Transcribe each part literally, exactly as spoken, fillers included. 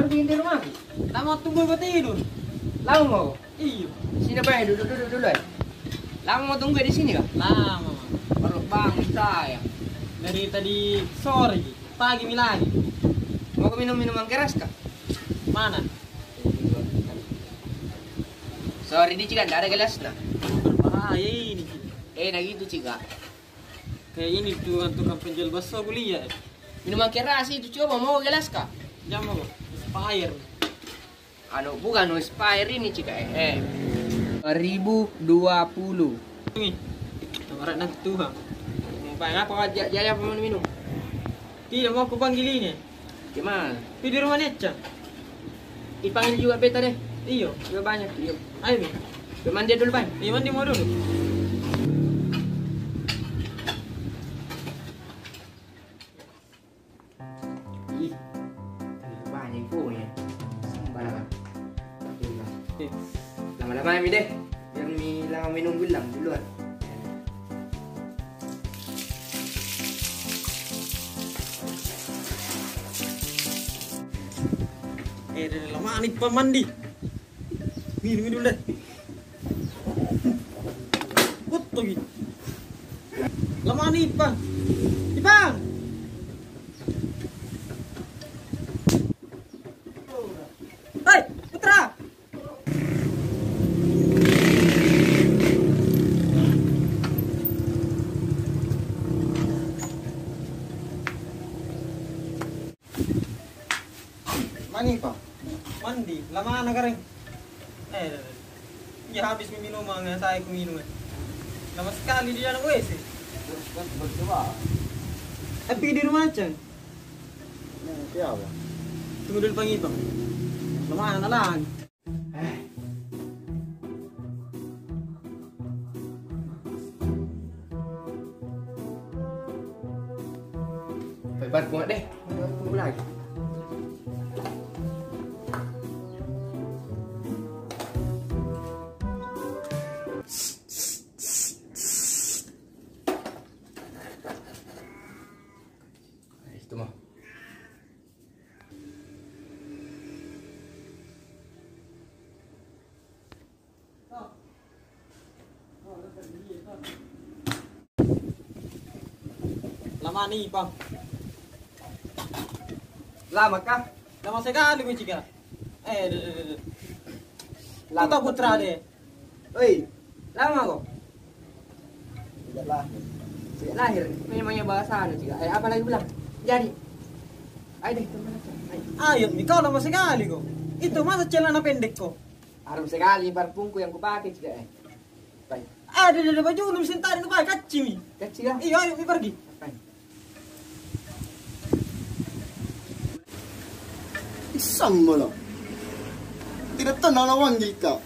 Di, di rumahku. Lama tunggu kau tidur. Lama mau? Iyo. Sini, Bang, duduk, duduk dulu, eh. Lama mau tunggu di sini kah? Lama, Bang. Baru bangun saya. Dari tadi sore, pagi mi lagi. Mau kau minum minuman keras kah? Mana? Sorry di, Cika, ndak ada gelas nah. Bahaya ini, Cika. Eh, nah gitu, Cika. Kayak ini tukang-tukang penjual bakso kuliah, eh. Minuman keras itu, coba mau gelas kah? Jangan mau, expired. Anu, bukan, anu, expired ini, Cika, eh. Eh. Dua ribu dua puluh. Ini. Barat nanti tuh, ha. Bayang apa aja, jadi apa mau minum? Tidak mau aku panggil ini. Gimana? Pi di rumah Neca. Ipanggil juga beta deh. Iyo. Juga banyak. Iyo. Ayo, Mi. Mandi dulu, Bang. Iya, mandi mau dulu. Ih, banyak ibu ya. Sembarang. Oke, Bang. Oke. Lama-lama mi deh. Biar mi lama minum gelang duluan. Eh, dah lama ni pa mandi. Minum, minum deh. Betul gitu. Lama ni pa. Ipang. Hei, Putra. Mandi pa. Mandi, lama na kering. Eh, iya habis mi minum, yang saya ku minum, eh. Lama sekali di dalam W C. Terus kan berdoa. Tapi di rumah aja. Nah, siapa? Tunggu dulu panggil, Bang. Lama na lagi. Eh. Hebat banget deh. Tunggu lagi. Itu mah. Lama ni, Bang. Lama kah? Lama sekali, Bang, Cika. Eh, deh, deh, deh, deh. Lama. Kau tahu Putra deh. Oi, lama kau? Sejak lahir. Sejak lahir. Memangnya bahasa anu, Cika. Eh, apa lagi bilang? Jadi. Ayo deh, teman aja. Ayo. Ayo, mi, kau lama sekali kau. Itu masa celana pendek kau? Harum sekali parfumku yang kupakai, Cika, eh. Baik. Ada, ada, ada baju lu mesin tadi kupakai, kacci mi. Kacci kah? Iya, ayo, mi pergi. Baik. Isam malah. Tidak tenang lawan jika.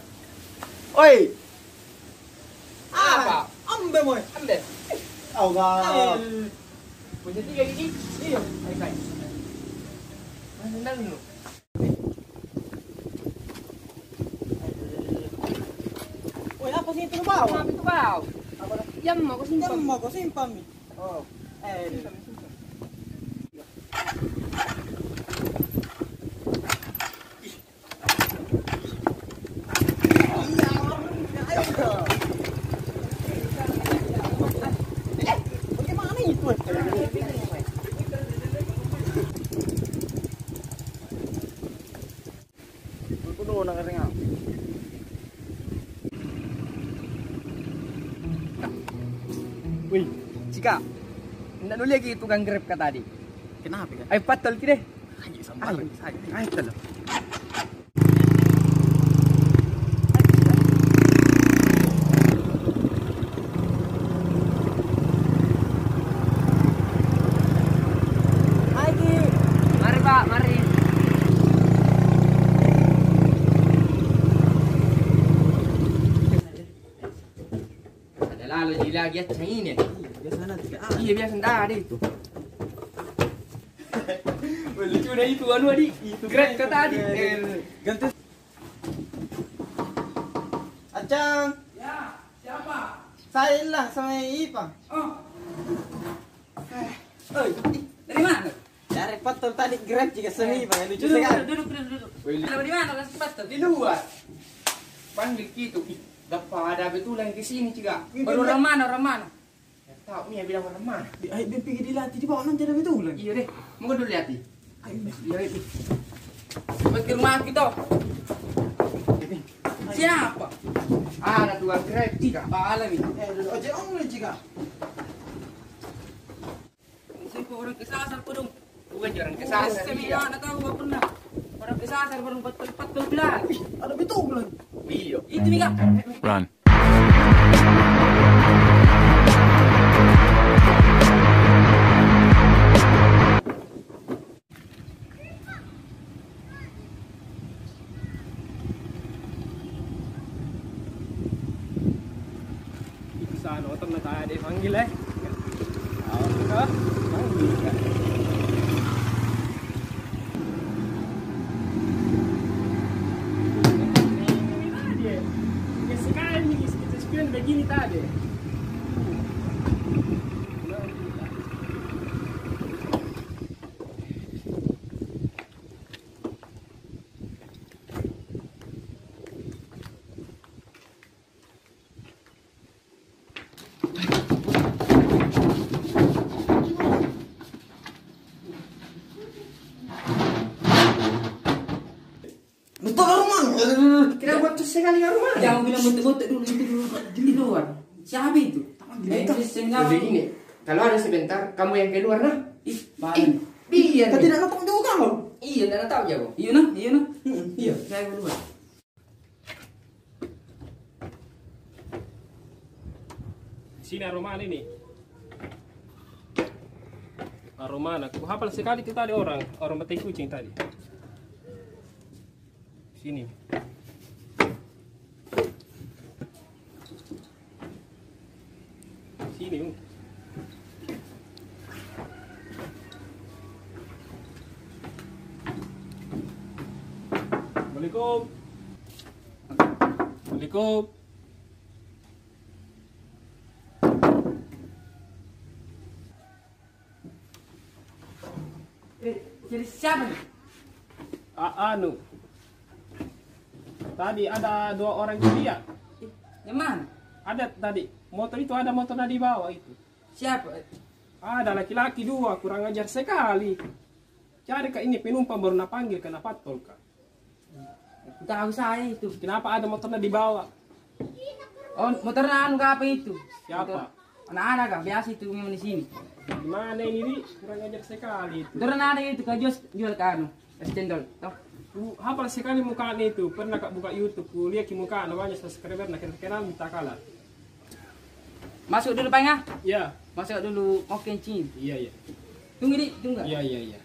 Oi. Apa? Ambe, moy. Ambe. Au, Bang. Punya tiga gigi? Iya. Baik, baik. Mana lu? Woi, apa sih itu bau? Apa itu bau? Apa dah? Yang mau kau simpan. Yang mau kau simpan, mi. Oh. Eh, simpan, simpan. Wih, Cika. Ndak nulia ki tukang Grab ka tadi. Kenapa, Kak? Ayo, patol ki deh. Ayo, sabar. Ayo, ayo, tolong. Mari, Pak, mari. Ada lalu ji lagi, acca ini. Iya, biasa nanti, ah. Iya, biasa ndak ada itu. Wah, lucu dah itu, anu, Adi. Itu Grab kata Adi. Eh, ganti. Acang. Ya, siapa? Saya Ilham sama Ipa. Oh. Eh. Oi, dari mana? Ya, Ada pattol tadi Grab juga semi, Bang. Lucu sekali. Duduk, duduk, duduk, duduk. Weh, di mana kasih pattol? Di luar. Panggil ki itu. Ih, dapat ada betulan ke sini juga. Baru orang mana, orang mana? Nggak tahu, Mia bilang orang mana. Di, ayo, pergi dilatih di bawah, nanti ada betulan. Iya deh. Mau dulu lihat, Ti. Ayo, Mia. Iya, itu. Pergi rumah kita. Siapa? Ada dua Grab juga. Bala mi. Eh, ada ojek online juga. Siapa orang kesasar, kodong? Bukan orang kesasar, iya. Seminar, tahu, nggak pernah. Orang kesasar, baru pattol-pattol bilang. Ih, ada betulan. Iya. Itu mi, Kak. Run. Itu sana, motor na tadi panggil, eh. Apa? Panggil, Kak. Ini tadi, eh. Ini sekali, ini kita spion begini tadi. Betul, Arman. Kenapa betul sekali, Arman? Jangan bilang betul-betul dulu, itu dulu, di luar. Siapa itu? Jangan bilang itu. Jadi gini, kalau ada sebentar, kamu yang keluar, nah. Ih, biar. Kau tidak tahu juga kau. Iya, tidak tahu ya, Bang. Iya, nah, iya, nah. Mm-mm, iya. Saya keluar. Sini aromana ini. Aromana. Ku hafal sekali itu tadi orang, orang petai kucing tadi. Sini. Sini, uh. Assalamualaikum. Assalamualaikum. Eh, jadi siapa ni? A-, anu. Tadi ada dua orang itu dia. Eh, yang mana? Ada tadi. Motor itu, ada motor na dibawa itu. Siapa? Ada laki-laki dua, kurang ajar sekali. Cari ka ini penumpang baru na panggil ka, na pattol ka. Tahu saya itu. Kenapa ada motor na dibawa? Oh, motor na anu ka apa itu? Siapa? Motor anak-anak ka, biasa itu memang di sini. Di mana ini, Ri? Kurang ajar sekali itu. Motor na ada itu, ka jual, jual ka anu, es cendol, toh. Ku hafal sekali mukana itu. Pernah ka buka YouTube, ku lihat ki mukana, banyak subscriber na, kenal-kenal minta kalah. Masuk dulu, Pang, ah? Iya. Masuk dulu, mau kencing. Iya, iya. Tunggu, Dik, tunggu. Iya, iya, iya.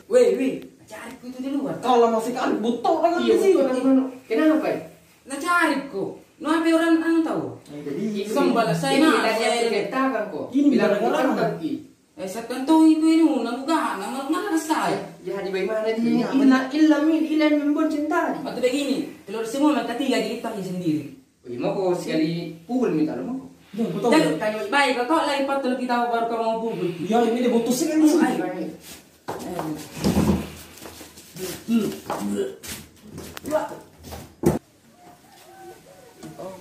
Weh, weh, cari ku itu di luar. Kalau masih kan butuh orang di sini. Iya, butuh. Kenapa, eh? Na cari ko. Nu apa orang anu tahu? Jadi, sembala saya na, saya ceritakan ko. Ini bilang gara-gara orang. Eh, sekantongi ku ini, na buka, na, na, na, saya. Jadi bagaimana di ini? Illa, illa min, illa min bonceng tadi. Atau begini, kalau semua mereka tiga, jadi tahu sendiri. Ih, mako sekali pukul minta lo mako. Iya, betul. Jangan tanya baik, kau lagi patut kita baru kau mau pukul. Iya, ini dia butuh sekali. Ayo.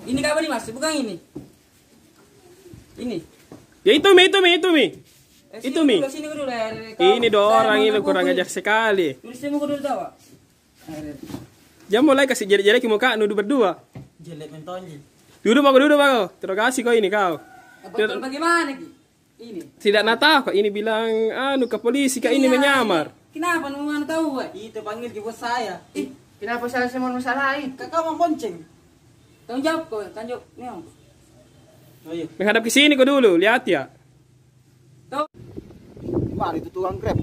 Ini kau beri, Mas, bukan ini. Ini. Ya, itu mi, itu mi, itu mi. Eh, itu mi. Sini dulu, sini dulu, eh. Ini dua orang ini kurang ajar sekali. Tulis semua dulu, tahu. Jangan mulai kasih jelek-jelek muka nu berdua. Jelek mentonji. Duduk mako, duduk mako. Terima kasih kau ini kau. Bagaimana ki? Ini. Tidak na tahu kau ini bilang anu ke polisi kau ini menyamar. Kenapa nu anu tahu, weh? Itu panggil ki bos saya. Ih, kenapa saya semua masalah itu? Kakak mau bonceng. Tanggung jawab kau, tanggung jawab. Ayo. Menghadap ke sini kau dulu, lihat ya. Di mana itu tukang Grab?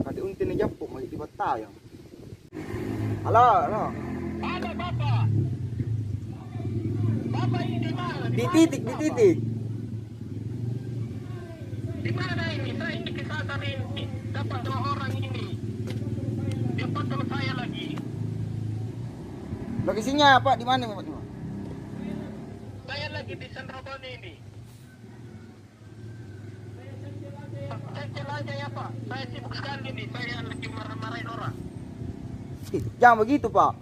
Ada untin na jampuk, masih di Batayang. Halo, halo. Mana Bapak? Bapak ini di mana? Di titik, di titik. Di mana ini? Saya ini kesasar ini. Dapat dua orang ini. Dia potong saya lagi. Lokasinya apa? Di mana, Bapak? Saya lagi Di Sandrabani ini. Cancel aja ya, Pak. Saya sibuk sekali nih. Saya lagi marah-marahin orang. Eh, jangan begitu, Pak.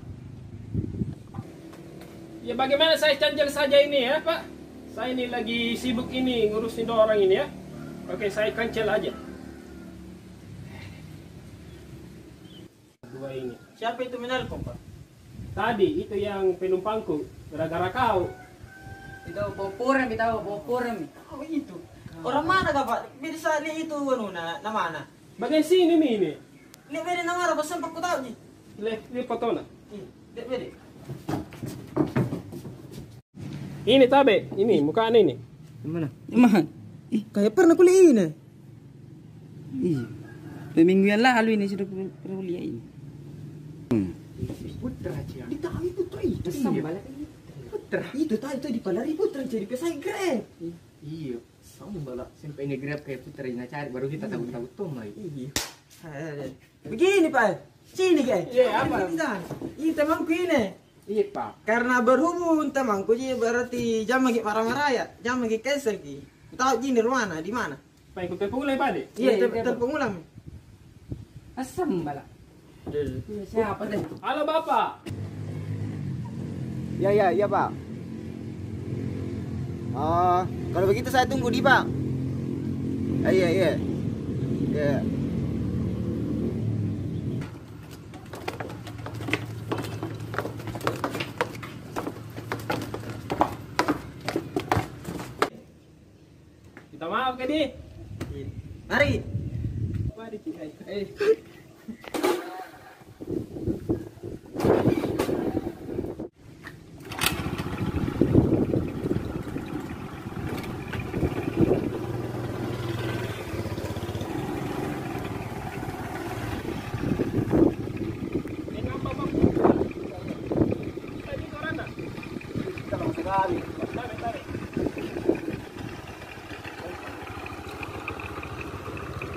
Ya, bagaimana saya cancel saja ini ya, Pak? Saya ini lagi sibuk ini ngurusin dua orang ini ya. Oke, saya cancel aja. Dua ini. Siapa itu menelpon, Pak? Tadi itu yang penumpangku, gara-gara kau. Itu popurem, itu popurem. Oh, itu. Orang mana kah, Pak? Bisa lihat itu, anu, na, na mana? Bagian sini mi ini. Lihat bede na mana, pas sempat ku tahu ji. Lihat, lihat fotona. Ih, lihat bede. Ini tabe, ini mukanya ini. Yang mana? Yang mana? Ih, kayak pernah kulihat ini. Iya. Dua minggu yang lalu ini sudah pernah kulihat ini. Hmm. Putra, Cia. Di tahu Putra itu. Iya. Putra. Itu tadi itu di Palari Putra, Cia, di pesawat Grab. Iya. Sama bala, sampai nge-Grab kayak Putra na cari, baru kita tahu-tahu tuh mai. Iya. Begini, Pak. Sini, Kak. Iya, apa? Ini temanku ini. Iya, Pak. Karena berhubung temanku ji, berarti jam lagi marah-marah ya, jam lagi kesel ki. Tahu ji ini rumahna di mana? Pak, ikut telepon ulang, Pak, deh? Iya, iya, telepon ulang. Asam bala. Siapa deh? Halo, Bapak. Ya, ya, ya, Pak. Ah, kalau begitu saya tunggu di, Pak. Ah, iya, iya. Iya. Minta maaf, Kak, di. Mari. Mari, Cik. Eh.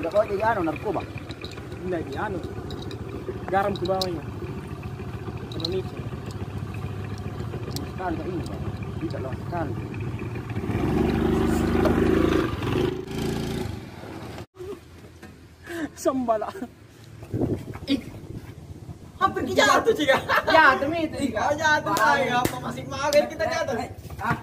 Tidak kau jadi anu, narkoba? Tidak jadi anu. Garam ku bawanya. Indonesia. Sekali tak ini, Pak. Tidak loh, sekali. Sembala. Eh. Hampir ki jatuh, Cika. Jatuh mi itu, Cika. Oh, jatuh lagi. Apa masih mau kita jatuh? Eh, eh, ah.